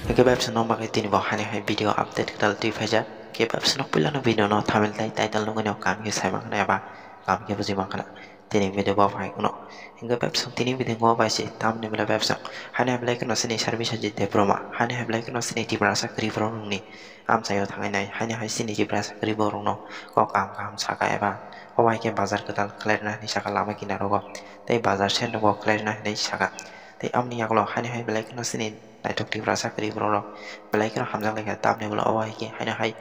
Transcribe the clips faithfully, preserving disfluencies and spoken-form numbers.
Hingke website no bagwi tini bo hani hai video update kwtal twi phaijak. Hingke website no puila no video no thumbnail tei title nugwi no kaham khe sai mankha eba kaham khe bujui mankha. Tini video bo phai uno. Hingke website tini video bo bai se tamni bela website. Hani hai belai kheno sini service haji Debbarma. Hani hai belai kheno sini Tiprasa kwrwi borok rokni amchaio thangnai. Hani hai sini Tiprasa kwrwi borok rokno kok kaham kaham saka eba obo hai khe bazar kwtal khlairwna hinwi saka lama kinaro o. Tei bazar sendongo khlairwna hinwi saka. Tei amoni yagulo hani hai belai kheno sini naithok Tiprasa kwrwi borok rok belai kheno hamjak laikha. Tamni ulo obo hai khe haino hai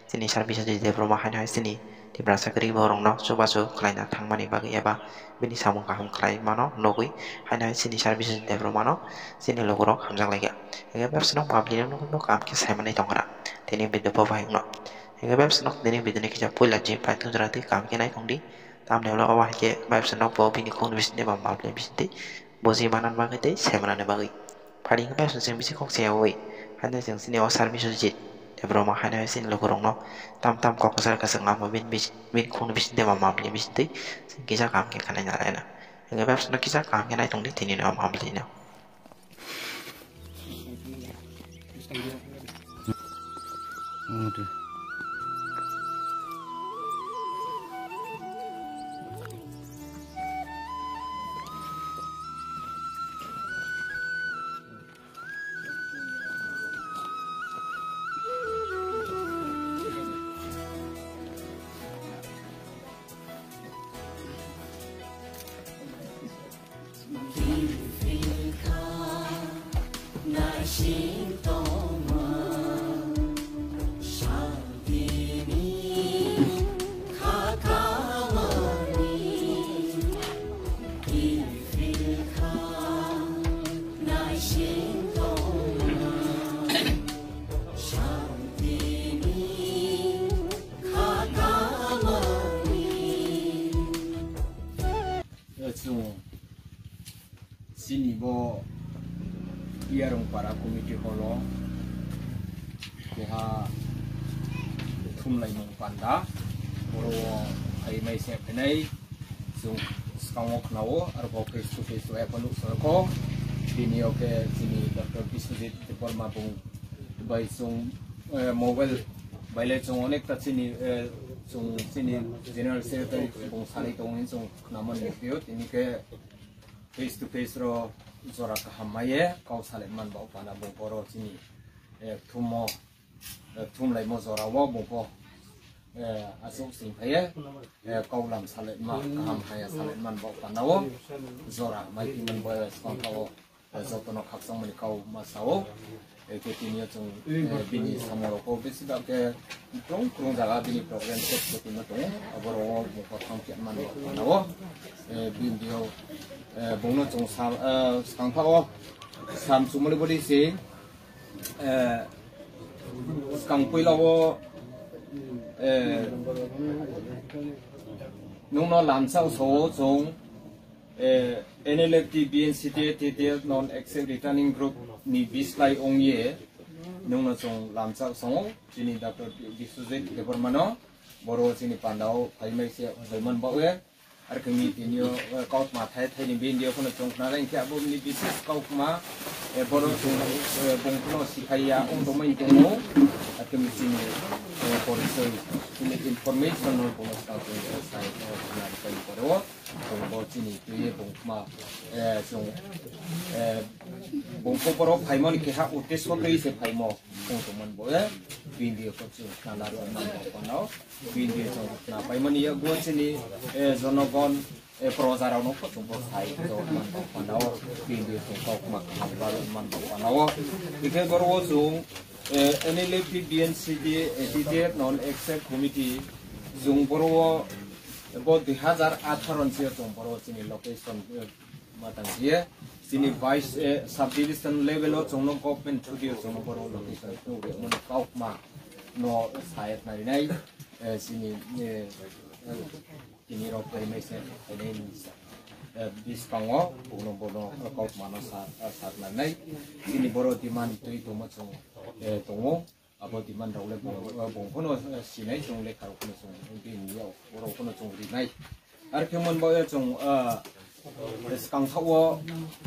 chini service haji Debbarma haino hai chini Tiprasa kwrwi borok rokno chubachu khlaina thangmani bagwi eba bini samung kaham khlai mano nugwi haino hai chini service haji Debbarma no chini lukurok hamjak laikha. Hingke website no public no kaham khe sai manwi tongkha tini video bo bai wngno. Hingke website no tini video ni kisa puila je pai tong jora twi kaham khe nai tong di. Tamni ulo obo hai khe website no bo bini khung bising tei ba public bising twi buji manani bagwi tei sai manani bagwi. Phaidi hwnkhe website chwng bisi kok chayawi. Haino chwng chini o service o je Debbarma haino hai chini lukurokno tam tam kok kwchar kwchwng lama bini bis-, bini khungni bisingtwi ba mamni bisingtwi chwng kisa kaham khe khanai nai laina. Hwnkhe website no kisa kaham khe nai tongdi tini no mamlino. Chwng chini bo Iyarung para committee hall o keha thumlaimung panda, oro o phaimai se phainai chwng swkango khwnao, aro bo face to face o epha nuk songkho. Bini o khe chini Doctor Biswajit Debbarma bung bai chwng, eh, mobile bai le chwng onek ta chini, eh, chwng chini general secretary bung sanwi tongo hinwi chwng khwnamani nukphio. Tini khe face to face ro jora kaham maiye kau salai man ba panda bung poro chini, eh, thumo, eh, thumlaimo jora o bung po, eh, aswk sing phaiye, eh, kau lam salai ma kaham haya salai man ba panda o jora mai twi man ba swkang o, eh, jotono khakchangmani kau ma sao. Eke tini o chwng, eh, bini samung rok o besi bak khe kwrwng kwrwng jaga bini program set khe tini tongo. Abo rok o mokol thang khe man rok panda o, eh, bini o, eh, bungno chwng sam, eh, swkang tha o sam chumali bodi se, eh, swkang puila o, eh, nungno lamsa o so o chwng, eh, N L F T, B N C T A, T T F non accept returning group ni bislai ongye nungno chwng lamsa songo chini Doctor Biswajit Debbarma no boro chini panda o phaimai se phaimani bagwi Arkhe meeting o, eh, kautma thai thai ni bini o phano chwng khna lai khe abo ni bises kautma, eh, bono chwng, eh, bung phano sikhai ya wng tongmani tongo. Arkhe meeting ni, eh, porisoi chini information no bono swkang chwng, eh, sai, eh, khna rwkha ni pore o chwng bo chini twi bung khma, eh, chwng, eh, bung pho borok phaimani keha uddesho twi se phaimo wng tongmani bo, eh, bini o chwng khna rwkha man bo phano. Bini chwng khna paimani yago chini, eh, jonogon, eh, proja rokno kosong bo sai rok man bo phanao. Bini chwng kok ma kham ba rok man bo phanao. Hingke borok o chwng, eh, N L F T, B N C D, A T J non exec committee chwng borok o bo dui hazar atharo ni sio chwng borok chini location, eh, matang ye chini vice, eh, subdivision level o chwngno government through dio chwngno borok location through dio mani kaukma no sayat narinai, eh, chini, eh, tini rok phaimai se phainai ni, eh, biskango bono bono kaukma no sa, sa narinai chini borok demand twi tongma chwng, eh, tongo. Abo demand rok le bung, bung phano sinai chwng lekha rok phano chwng bini yago borok phano chwng rinai. Ar khe mon bo chwng, ah, swkang sao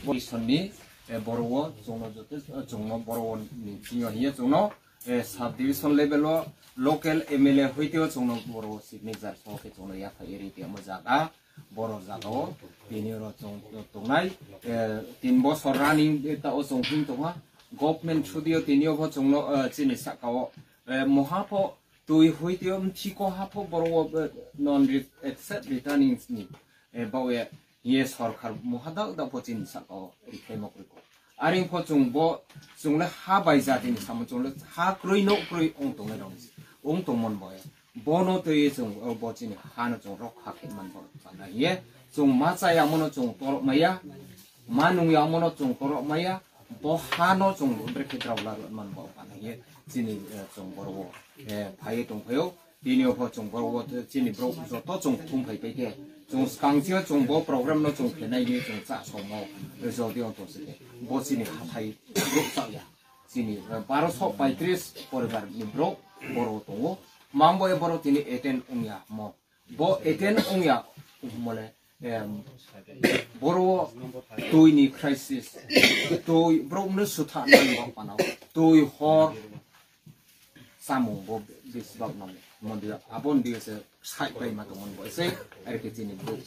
bo isonni, eh, borok o chwngno joto, eh, chwngno borok o ni sinior hiya chwngno, eh, sub division level o local M L A hoite o chwngno borok o signature so khe chwngno yaphai ri tongma jaga. Borok jaga o tini oro chwng tongnai, eh, tin bosor running ta o chwng him tongma. Government through dio tini o bo chwngno, eh, chini saka o, eh, moha pho twi hui twi o mthiko ha pho borok o, eh, non re-, accept returning ni, eh, bawe ye sorkar moha dak dak pho chini saka o rikhlai ma kwrwi kok. Aring pho chwng bo, chwng le ha bai jati ni samung chwng le ha kwrwi no kwrwi wng tongnai rok wng tongmon bo. Bono twi chwng, o, bo chini hano chwng rokha khe man bo pana hiye. Chwng ma chaya mono chwng torok maya, ma nungya mono chwng torok maya, bo hano chwng brekhe draula man bo pana hiye. Chini, eh, chwng borok o, eh, phaiye tong phaio. Bini o pho chwng borok o chini borok joto chwng thum phai pai khe chwng skang chio chwng bo program no chwng khe nai ni chwng cha somo jodi on to se bo chini hathai borok cha ya. Chini, eh, baroso paitris poribar ni borok borok tongo. Mang bo e borok tini attend wngya mo. Bo attend wngya mole, em, borok twi ni crisis, twi borok no sutha nang bo panao, twi hor samung bo bisi bak nang mo dia abon dia se sai pai ma tongmon bo se, ari ke chini bo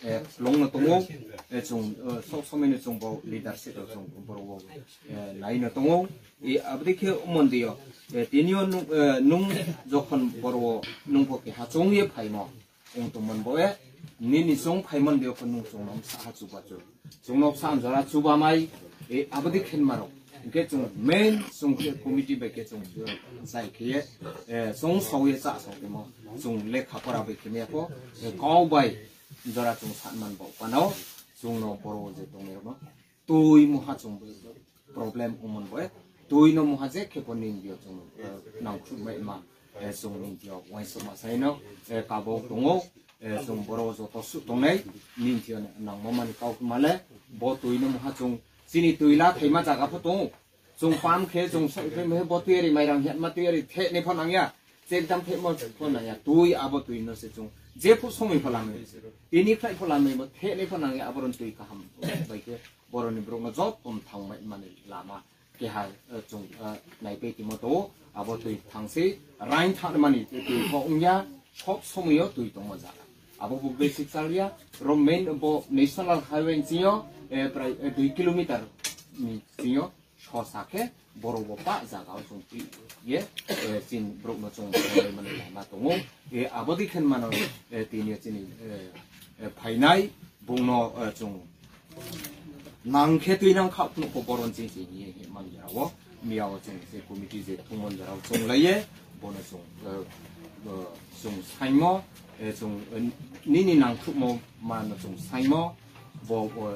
eh, longno tongo, eh, chwng, eh, sok somoi no chwng bo leadership rok chwng borok o, eh, naino tongo. Eh, aboni khe mondio, eh, tini o nung, eh, nung jokhon borok o nung bo keha chwng ye phaimo, wng tongmon bo, eh, nini chwng phaimon dio khe nung chwng no saha chubachu. Chwng no sa jora chuba mai, eh, aboni khe marok. Hingke chwng main chwng khe committee bai khe chwng, eh, sai khe, eh, chwng sawi cha sawi mo. Chwng lekha pora bai khe me ko, eh, kau bai. Jora chwng sanman bo panao, chwngno borok je tongnai rokno twi muha chwng problem umon bo, eh, twi no muha je khe bo nini dio chwng, eh, nangkhuk mai ma, eh, chwng nini dio waisa ma sai no, eh, kabo tongo, eh, chwng borok joto su tongnai nini dio nangma mani kau male bo twi no muha chwng chini twi la thaima jaga pho tongo. Chwng pam khe, chwng sa-, khe, khe, bo tiyari mairang hwnma tiyari thekni pho nangya, chekdam thekma pho nangya, twi abo twi no se chwng, je phu somoi pho lamwi, tini khlai pho lamwi bo thekni pho nangya, aboron twi kaham bai khe boroni borok no jot pom thang bai mani lama keha, eh, chwng, eh, naipai timo to, abo twi thangsi rain thang mani twi pho wngya, khop somoi o twi tongma jaga. Abo bo basic charya, ro main bo national highway ni sio, eh, prai, eh, dui kilometer ni sio, sosa khe borok bo pa jaga o chwng twi ye, eh, chini borok no chwng tongnai mani lama tongo. Eh, abo dei khe mano, eh, tini chini, eh, eh, phainai bung no, eh, chwng nang khe twi nang kha phunuk ko boron ching ching ye, ye man jora o. Miya o chwng se committee je thumon jora o chwng lai ye, bono chwng, eh, eh, chwng saimo, eh, chwng, eh, nini nang khukmo mano chwng saimo. Bo, bo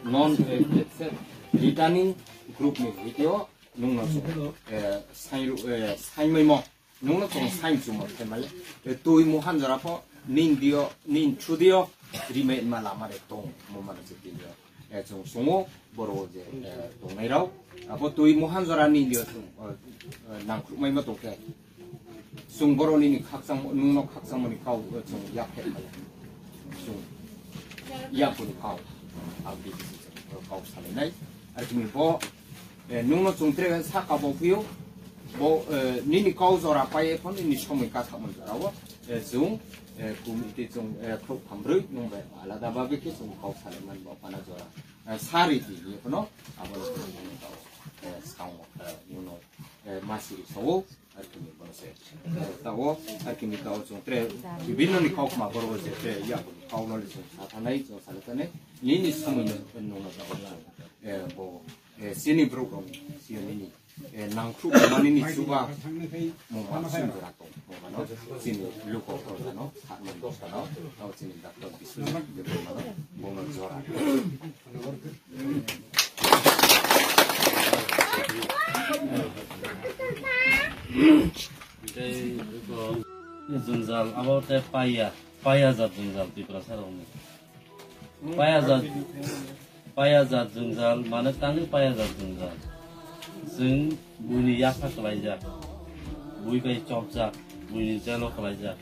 non, eh, eh, returning group ni video nungno chwng, eh, sai ru-, eh, sai maimo. Nungno chwng sai chwng khe male. Eh, twi muhan jora pho ning dio, ning chu dio, rimai ma lama de tong, mo mano se tin dio. Eh, chwng sungo, boro je, eh, tongnai rao. Abo twi muhan jora ning dio chwng, eh, eh, nang khuk maima tong khe. Chwng boro nini khakchang, nungno khakchang mani kau, eh, chwng yak khe male. Chwng yakuni kau. Ang B B C kau salainai. Ar kini bo, eh, nungno chwng tre saka bo phio. Bo, eh, nini kau jora pai phon nini somoi ka thamon jora o, eh, jung, eh, kum iti jung, eh, khok thamrui nung bai alada babe ke jung kau salaiman bo pana jora. Eh, sari di ni kono abo kau, eh, skang, eh, nungno, eh, masiri sao. Arkini bono se. Tao, arkini tao chwng tre bibinno ni kok ma borok je tre ya kok no le chwng sa thanai chwng sa thanai. Nini samui no nungno tao na. Eh, bo, eh, sini borok rok sini nini. Eh, nangkru mani ni chuba. Mo ma sum jora to. Mo ma no sini luko ko no. Sa no. Tao sini doctor bisu. Mo ma no. Mo ma jora. Tei eko jwngjal abo tei paya, paya jat jwngjal Tiprasa rokni. Paya jat, paya jat jwngjal, mane tangwi paya jat jwngjal. Chwng buini yapha kwlaijak, bui bai chopjak, buini jelo kwlaijak,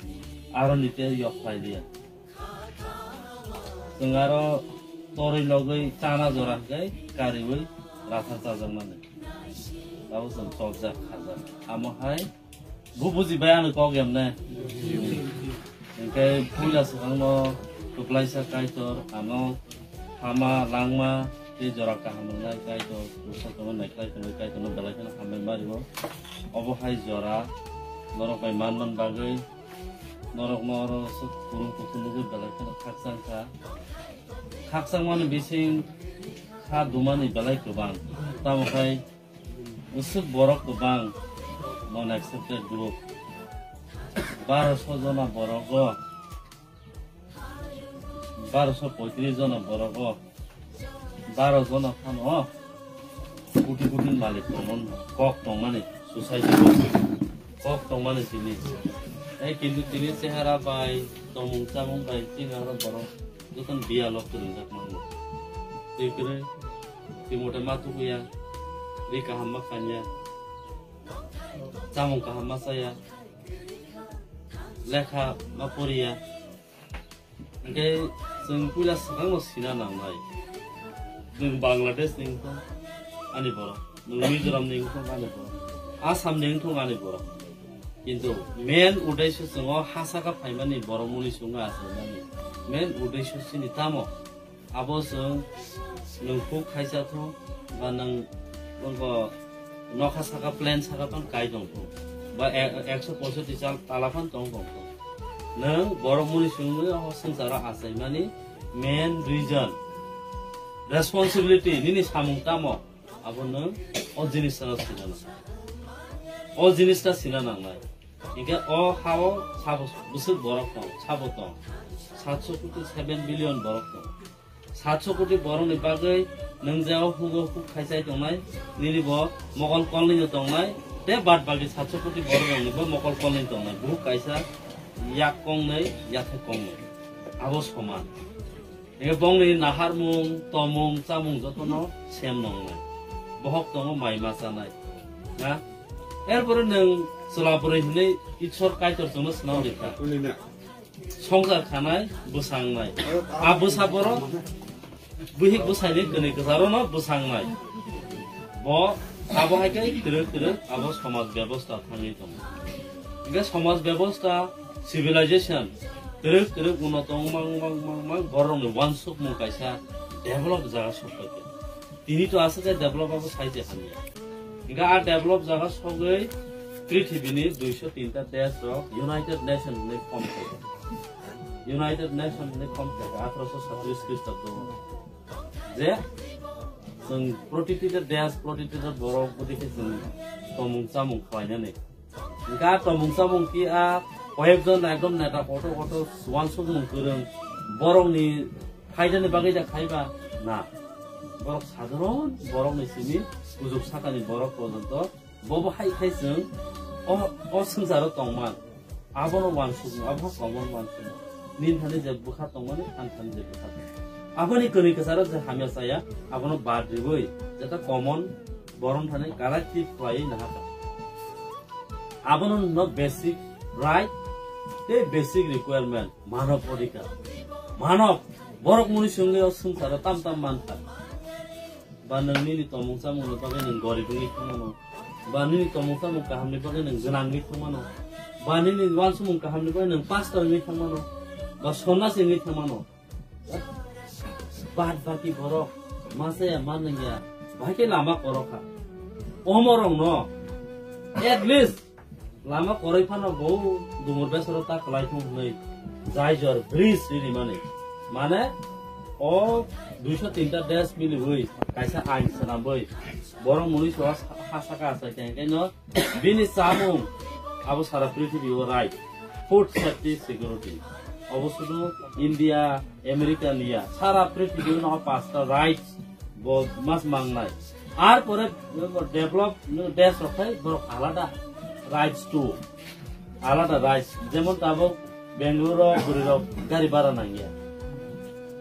aroni tei yok khlai liya. Chwng aro torwi logwi chana jora hwnkhe kariui rathar chajakmani. Abo chwng chopjak khajak. Amo hai bo bujibai ani kok emne. Hwnkhe puila swkangno kwplaisa Kaitor ano hama langma tei jora kaham wngnai Kaitor bwsakno naikhlai tongwi Kaitorno belai kheno hambai mario. Obo hai jora norok bai manman bagwi norokno oro sok kurung kuthum nugwi belai kheno khakchang kha. Khakchangmani bising kha dumani belai kwbang. Tamo khai bwswk borok kwbang non accepted group. Baroso jona borogo, baroso poitris jona borogo, baro jona phano koti koti malik tongmani kok tongmani society o kok tongmani tini. Ei kintu tini chehara bai tongmung chamung bai chini aro borok jotono biya lok kwrwngjak mango. Tei kwrwi twi mote ma tukuya, ri kaham ma khanya, chamung kaham ma chaya, lekha ma poriya. Hwnkhe chwng puila swkangno sina nangnai. Nwng Bangladesh ni wngthung ani borok, nwng Mizoram ni wngthung ani borok, Assam ni wngthung ani borok. Kintu main uddesho chwng o ha saka phaimani borok muni chwngno achaimani. Main uddesho chini tamo? Abo chwng nwng kuk khaisa thung ba nwng wngkha nokha saka plan saka phan kai tong thung ba e-, ekso poisotti chal tala phan tong tong thung. Nwng borok muni chwngwi o swngcharo achaimani main reason, responsibility nini samung tamo abo nwng o jinis saka sina nang. O jinis ta sina nangnai. Hingke o ha-o sabo bwswk borok tong, sabo tong. Satso koti seven billion borok tong. Satso koti borokni bagwi nwng je o hugo huk khaisai tongnai, nini bo mokol kolnwi no tongnai, tei bad bagi satso koti borok rokni bo mokol kolnwi tongnai. Buhuk kaisa yak kongnwi, yathai kongnwi. Abo soman. Ego bongni naharmung, tomung, chamung jotono sem nongnai. Bohok tongo mai ma chanai. Na? Erpore nwng chwla bwrwi hinwi Isor Kaitor chwngno swnam rikha. Songchar khanai, bwsangnai. A bwsa borok, bwhik bwsaini kwnwi kwcharono bwsangnai. Bo abo hai khe kwrwk kwrwk abo somaj bebosta thangwi tongo. Hingkhe somaj bebosta, civilization, kwrwk kwrwk unoto wngma, wngma, wngma, wngma, borokni uansukmung kaisa develop jaga sokphaikha. Tini to aswk khe develop abo sai se hamya. Hingkhe a develop jaga sogwi prithibini duiso tinta desh rok United Nation hinwi form khaikha. United Nation hinwi form khaikha athroso satris Christabdo. Je chwng protitita desh, protitita borok bwdikhe chwng tomung chamung khlainani. Hingkhe a tomung chamung khe a koyekjon ekdom neta kotor kotor uansukmung kwrwng borokni phaidani bagwi da khaiba na. Borok sadharon borokni simi kujuk sakani borok porjonto bobo hai khai chwng o, o swngcharo tongman. Abono uansukmung, abo common uansukmung. Nini thani je bwkha tongmani, ani thani je bwkha tongmani. Aboni kwrwi kwcharo je hamya chaya, abono bad riwi, jeta common borok thani collective khlaiwi nahakha. Abono no basic right tei basic requirement, manob adhikar. Manob, Borok muni sungwi o swngcharo tam tam mankha. Ba nwng nini tomung chamungni bagwi nwng gorib wngwi thangmano. Ba nini tomung chamung kahamni bagwi nwng gwnang wngwi thangmano. Ba nini uansukmung kahamni bagwi nwng pastor wngwi thangmano. Ba sonnasi wngwi thangmano. Bad baki borok masa ya man nangya. Bahai khe lama korok kha. Omorokno at least lama koroi phano bo dumur besaro ta kwlai thung hwnwi jai jor bridge rini mani. Mane o duiso tinta desh miliwi kaisa ain swnamwi borok muni soa ha saka asai khe khe no bini chamung abo sara prithibi o right, food safety security. Obo sudu India, America niya, sara prithibi o no pasta rights bo mas mangnai. Ar pore develop desh rok khai borok alada rights tu, alada rights. Jemon tabuk Bangalore o bwrwi rok gari bara nangya,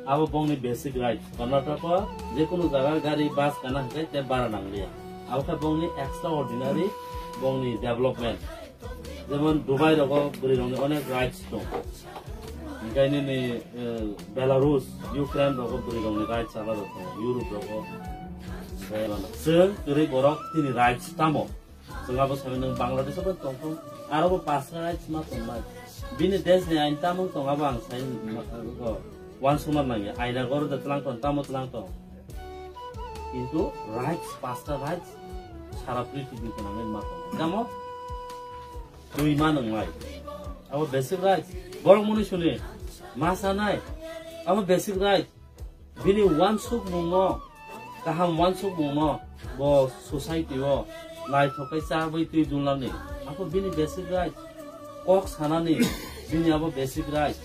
abo bongni basic right. Karnataka jekunu jaga gari bus kana hwnkhe te bara nangliya, abo khe bongni extraordinary bongni development. Jemon Dubai rogo bwrwi rokni onek rights tong. Hingke nini, eh, Belarus, Ukraine rogo bwrwi rokni rights alada tong, Europe rogo. Chwng kwrwi borok tini rights tamo. Chwng abo sabi nang Bangladesh bo tong tong. Aro bo pas rights ma tong nai. Bini desh ni ain tamo tong abo ang sai ma, ko, wan sumar nang ya. Aina goro de tlang tong, tamo tlang tong. Kintu rights, pasta rights, sara prithibi gwnangwi ma tongo. Tamo? Twi ma nwngnai. Abo basic rights. Borok muni suni ma sanai. Abo basic rights. Bini wansukmungno, kaham wansukmungno bo society o naithok khe chabwi twi dunlani. Abo bini basic rights. Kok sanani bini abo basic rights.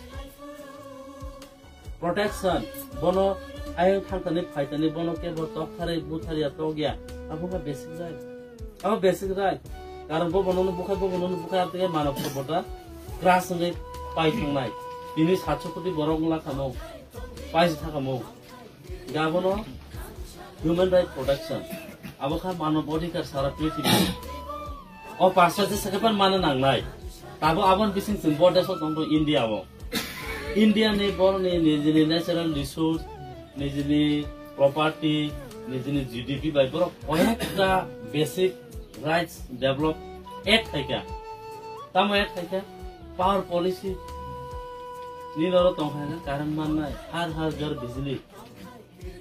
Protection, bono ayang thangtani phaitani bono kebo tokthari butharia tokya, abo wngkha basic right. Abo basic right. Karon bo bono bukhai, bo bono bukhai, abtike manav sobota crush wngwi pai thwngnai. Tini satso koti borok wngla kamo, paisi thakamo. Gabono human right protection. Abo kha manav adhikar sara prithibi. O pasta se sakhe pan mana nangnai. Tabo abon bising chwng bo deso tongbo India o. India ni borni nijini natural resource, nijini property, nijini G D P bai borok koyekta basic rights develop act khaikha. Tamo act khaikha? Power policy ni loro tongkha current mannai, har har ghar bijli.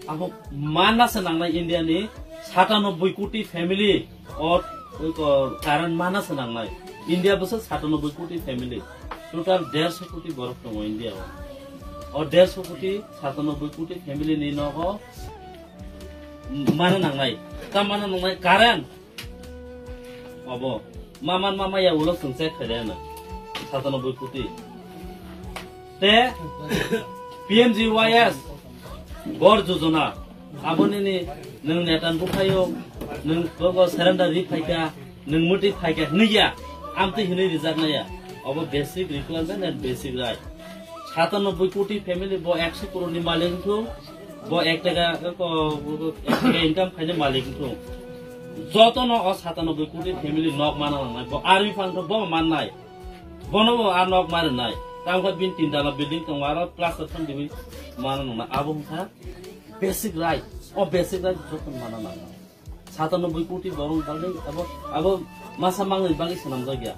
Abo mana se nangnai India ni satanoboi koti family o, o current mana se nangnai. India bwswk satanoboi koti family. Total derso koti borok tongo India o. O derso koti, satanoboi koti family ni nogo mana nangnai. Ta mana nangnai current. Obo. Maman mama ya ulo sung check khaide na. Satanoboi koti. Te P M G Y S. Gor jojona. Abo nini nwng netan bukhayo. Nwng bogo surrender ri phaika. Nwng muti phaika. Hini ya. Amtwi hini rijak na ya. Obo basic requirement and basic right. Satanoboi koti family bo ekso crore ni malik wngthung, bo ek taka, ko, ek taka income khaini malik wngthung. Jotono o satanoboi koti family nok mana nangnai, bo army phang thung bo mannai. Bono bo a nok ma rwnai. Tamo khe bini tin tala building tongo, aro plaster thang dibi mana nangnai. Abo wngkha basic right. O basic right jotono mana nangnai. Satanoboi koti borokni bagwi abo, abo masa mangni bagwi swnamjak ya.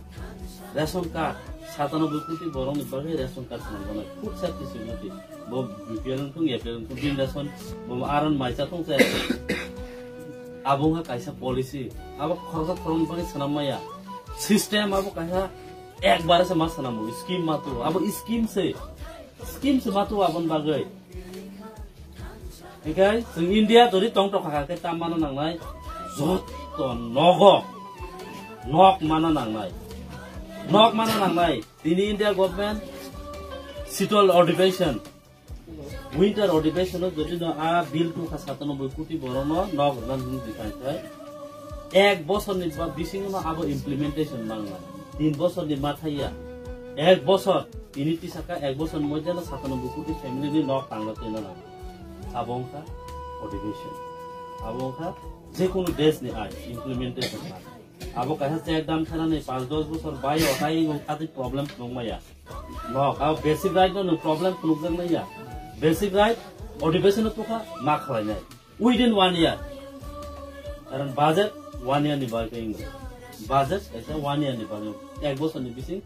Ration card, satanoboi koti borokni bagwi ration card swnamjaknai. Food safety security. Bo B P L wngthung, A P L wngthung, bini ration, bo aron maisa thung se. Abo wngkha kaisa policy. Abo khoroksa khoroknwi bagwi swnam maya. System abo kaisa ekbare se ma swnamo. Scheme ma tu. Abo scheme se. Scheme se ma tu aboni bagwi. Hinkhe chwng India jodi tong tokha kha khe ta mana nangnai joto nogo nok mana nangnai. Nok mana nangnai. Tini India government sitol odhibeshon, winter odhibeshon o jodi no a bill tukha satanoboi koti borokno nok rwna hwnwi dikai khai. Ek bosorni ba bisingo no abo implementation mangnai. Tin bosorni mathaiya. Ek bosor, tini tisaka ek bosor moddhe no satanoboi koti family ni nok tangna twina nango. Abo wngkha odhibeshon. Abo wngkha jekunu desh ni ain implementation mangnai. Abo kaisa check dam khanani panch dos bosor bai o tai wng khatwi problem phunuk maya. Nok, abo basic right no nwng problem phunukjak nai ya. Basic right, odhibeshon o tukha, ma khlainai. Within one year. Karon budget one year ni bagwi wngo. Budget kaisa one year ni bagwi. Ek bosor ni bising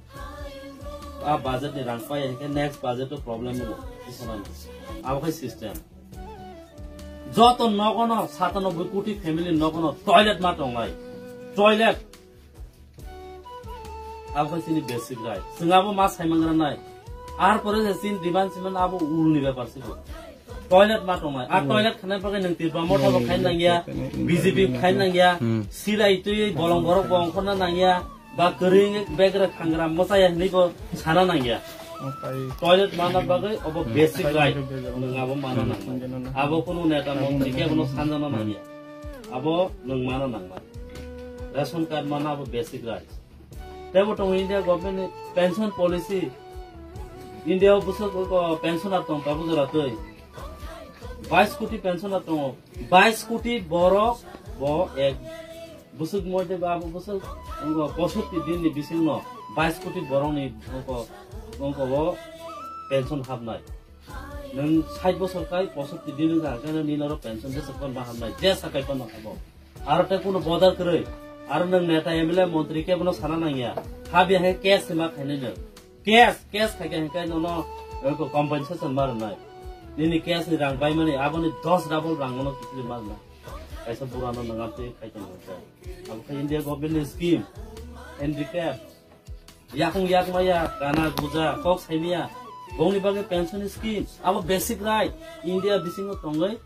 a budget ni rang paiya hinkhe next budget o problem wngo. Abo khai system. Joto nogono satanoboi koti family nogono toilet ma tonglai. Toilet. Abo khe chini basic right. Chwng abo ma saimangra nai. Ar pore je chini demand siman abo ulni bepar sibo. Toilet ma tongnai. Ar toilet khanai bagwi nwng Tripura Motha bo khaina nangya, B J P khaina nangya, silai twi bolong borok bo ongkhorna nangya, ba kwrwi begra khangra mochaya hinwi bo sana nangya. Toilet mana bagwi obo basic right. Nwng abo mana nangya. Abo kunu neta montri kebono sanjana nangya. Abo nwng mana nangya. Ration card mana abo basic right. Tebo tongo India government ni pension policy. India o bwswk o pensioner tong tabuk jora twi. Bais koti pensioner tongo. Bais koti borok bo ek bwswk moide ba abo bwswk wngo posotti din ni bising no bais koti borok ni wngo, wngo o pension habnai. Nwng sait bosor kai posotti din wngkha, hwnkhe nini oro pension jesa kon ma hamnai, jesa kai pono habo. Aro tei kuno bodar kwrwi, aro nwng neta M L A montri kebono sana nangya. Habi hai case ma khainai nwng. Case, case khaikhe hwnkhe nono, eh, compensation ma rwnai. Nini case ni rang baimani, aboni dos double rang nono kiphilwi ma rwnai. Kaisa burano nwng amtwi khai tongkha. Abo khe India government ni scheme, handicap. Yakung yakmaya, kana guja, kok saimaya. Bongni bagwi pension scheme, abo basic right. India bisingo tongwi,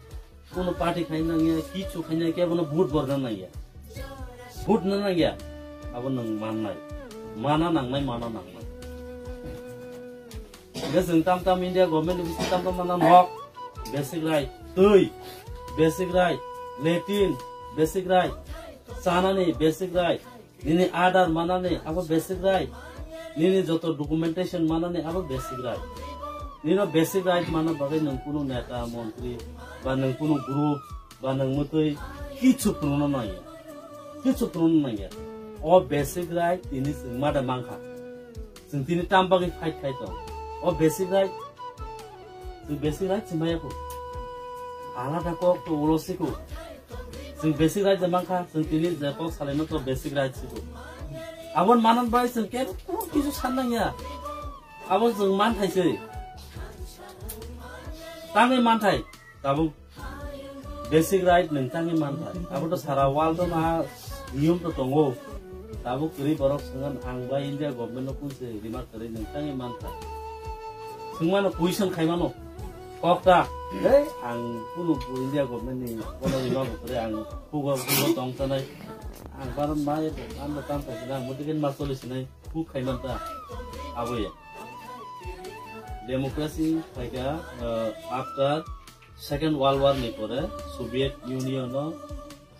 kuno party khaina nangya, kichu khaina khe bono vote borna nangya. Vote na nangya, abo nwng mannai. Mana nangnai, mana nangnai. Hingke chwng tam tam India government ni bising tam tam mana nok, basic right. Twi, basic right. Latrine, basic right. Chanani, basic right. Nini adar manani abo basic right. Nini joto documentation manani abo basic right. Nino basic right mana bagwi nwng kunu neta, montri, ba nwng kunu group, ba nwng mwtwi kichu phunukna nangya. Kichu phunukna nangya. O basic right tini chwng mada mankha. Chwng tini tam bagwi fight khai tong. O basic right Chwng basic right se maya ko. Alada kok to ulo siko. Chwng basic right je mankha, chwng tini je kok salaino to basic right siko. Abon manan bai chwng kebo kisu san nangya. Abon chwng manthai se. Tangwi manthai. Tabuk basic right nwng tangwi manthai. Abo to sara world o na niyom to tongo. Tabuk kwrwi borok swngan ang bai India government no kun se remark kwrwi nwng tangwi manthai. Swngmano question khaimano. Kokta, "Hei, ang kunu India government ni kono rima bukre ang hugo hugo tong tanai. Ang baron mai ang tam ta ang mutikin ma soli sinai hu khaiman ta." Abo ya. Democracy phaika, eh, after Second World War ni pore Soviet Union o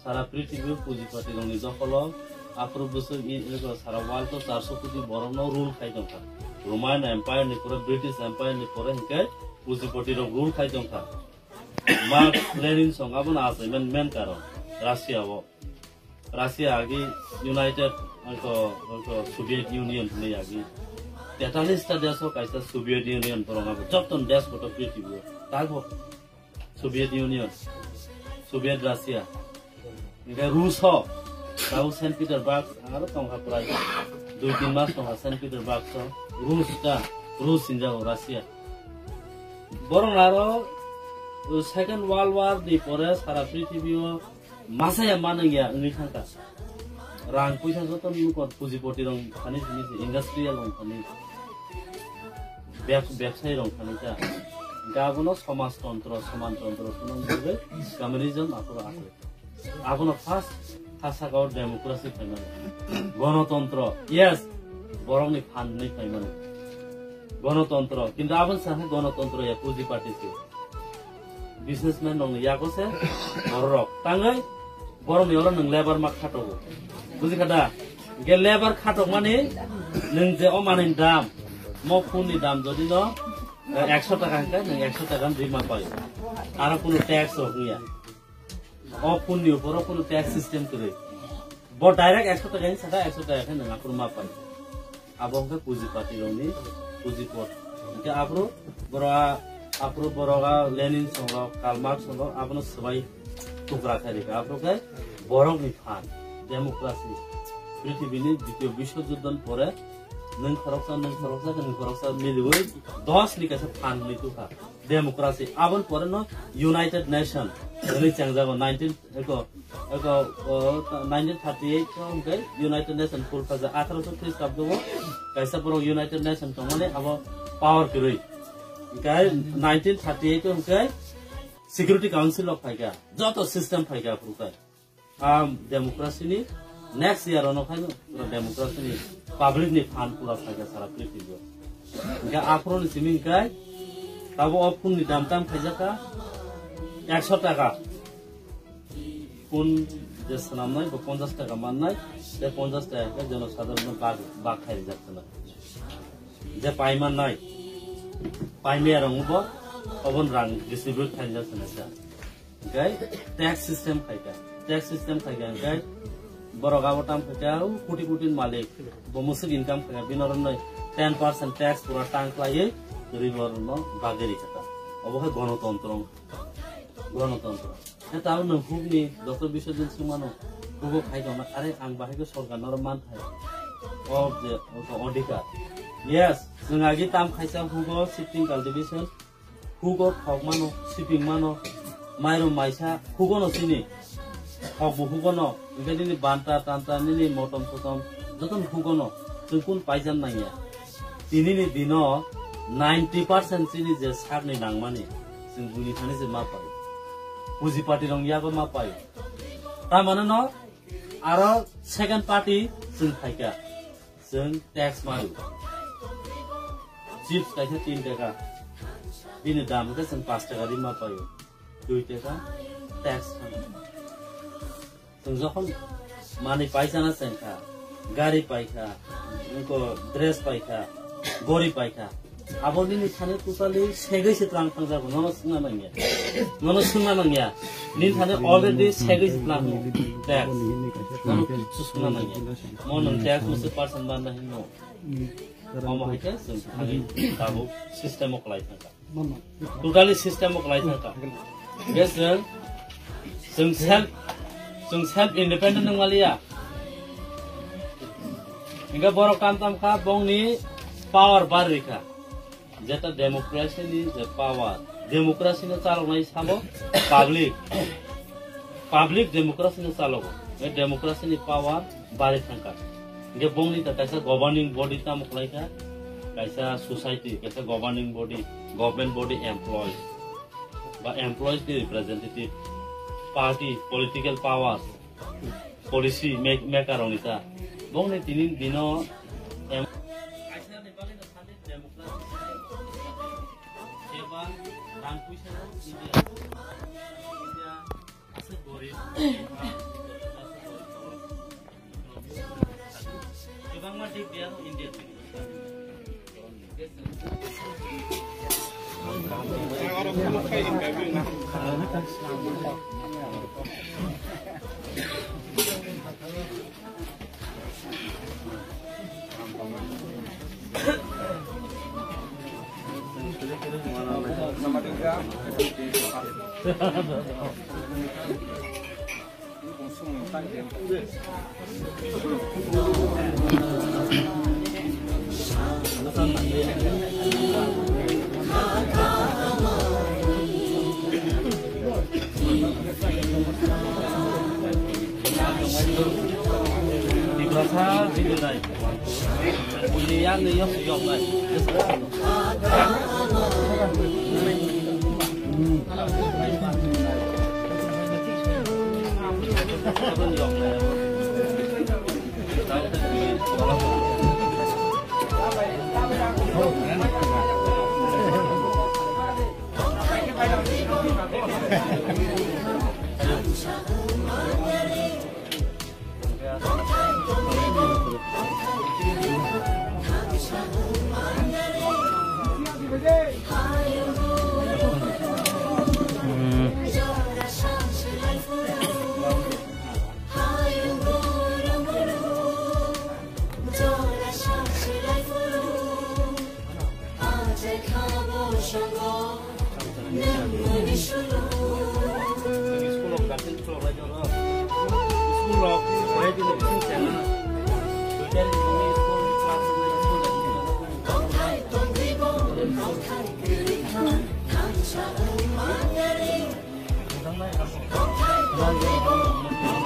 sara prithibi o pujipatirokni dokholo aphuru bwswk i-, i-, sara world o charso koti borokno rule khai tongkha. Roman Empire ni pore, British Empire ni pore hinkhe pujipatirok rule khai tongkha. Mark Lenin song abono achaiman main karon Russia o. Russia agi United, angko, angko Soviet Union hinwi agi. Tetalista desh o kaisa Soviet Union borok abo jotton desh kotor prithibi o. Taibo Soviet Union, Soviet Russia, hingke Rus ho, tabo Saint Petersburg, aro tongkha prai dui tin mas tongkha Saint Petersburg so, Rus ta, Rus hinjago Russia. Borok aro Second World War ni pore sara prithibi o masaya manwngya wngwi thangkha. Rang puisa joto nukon pujipoti rok thani sini se industrial rok thani bebs-, bebsai rok thani ta. Gabono somajtontro, somantontro, soman bagwi communism aphuru aswk. Abono first ha saka o democracy phaimani. Gonotontro, yes, borokni phan hwnwi phaimani. Gonotontro, kintu aboni sakha gonotontro ya pujipati se. Businessman rokni yago se bororok. Tangwi borokni oro nwng labour ma khatogo. Bujikha da? Hingke labour khatokmani nwng je o manwini dam, mo phunni dam jodi no, eh, ekso taka hingke nwng ekso taka ni rima pai. Aro kunu tax rok wngya. O phunni uporo kunu tax system kwrwi. Bo direct ekso taka ni saka ekso taka khe nwng aphuru ma pai. Abo hwnkhe pujipati rokni pujipot. Hwnkhe aphuru boro a Aphuru borok a Lenin songrok, Karl Marx songrok, abono swbai tukra khairikha. Aphuru khe borokni phan, democracy. Prithibini Ditiyo Biswa Juddhoni pore nwng khoroksa, nwng khoroksa, nwng khoroksa miliwi dos ni kaisa phan hwnwi tukha. Democracy. Aboni pore no United Nation hwnwi chengjago nineteen, eko, eko, o, nineteen thirty-eight o hwnkhe United Nation phul phaijak. Atharoso Khristabdo o kaisa borok United Nation tongmani abo power kwrwi. Hwnkhe nineteen thirty-eight o hwnkhe Security Council o phaikha. Joto system phaikha aphuru khe. Am democracy ni next year ono khai pura democracy ni public ni phan pura phaikha sara prithibio. Hwnkhe aphuru ni simi hwnkhe tabo o phone ni dam tam khaijakha ekso taka. Phone je swnamnai bo ponchash taka mannai, je ponchash taka khe jono sadharon no bag, bag khai rijak khna. Je pai mannai, pai maya rok bo obon rang distribute khai rijak khna sa. Hwnkhe tax system khaikha, tax system khaikha hwnkhe borok abo tam khaikha, o koti koti ni malik, bo musuk income khaikha, bini oro no ten percent tax pura tang khlaiwi rwi borok no bagwi rikha ta. Obo khe gonotontro, gonotontro. Khe tabuk nwng hukni Doctor Biswajit swngmano, hugo khai tongna, are ang bahai khe sorkar no oro manthai. O je, o to odhikar. Yes, chwng agi tam khaisa hugo sitting cultivation, hugo thok mano, siping mano, mairum maisa hugono chini. Thok bo hugono, hwnkhe nini banta, tanta, nini motom sotom, jotono hugono. Chwng kun paisan nangya. Tinini dino ninety percent chini je sakni nangmani, chwng buini thani se ma pai. Puji party rong yago ma pai. Tamano no aro second party chwng phaikha. Chwng tax maru. Chips kaisa tin taka. Bini dam khe chwng pash taka ri ma paio. Dui taka tax thang. Chwng jokhon manwi paisana chengkha, gari paikha, wngkho dress paikha, gori paikha. Abo nini thani totally segwi se tlang thangjago, nono swngna nangya. Nono swngna nangya. Nini thani already segwi se tlang tax. Nono kichu swngna nangya. Mo nwng tax mose percent banna hinno. Omo hai khe chwng thani tabuk system o kwlai thangkha. Totally system o kwlai thangkha. Hwnkhe chwng, chwng self, chwng self independent wng maliya. Hwnkhe borok kam tam kha, bongni power bar rikha. Jeta democracy ni je power, democracy no chaloknai sabo public, public democracy no chalogo. Democracy ni power bari thangkha. Hingke bongni ta kaisa governing body tamo khlaikha, kaisa society, kaisa governing body, government body employees, ba employees ni representative, party, political powers, policy make-, maker rokni ta. Bongni tini dino em-, kaisa ni bagwi no sandi democracy, eba rang puisa no India, India, Tiprasa video nai. Buli yang ni yok yok nai.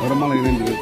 Oro malai nai di.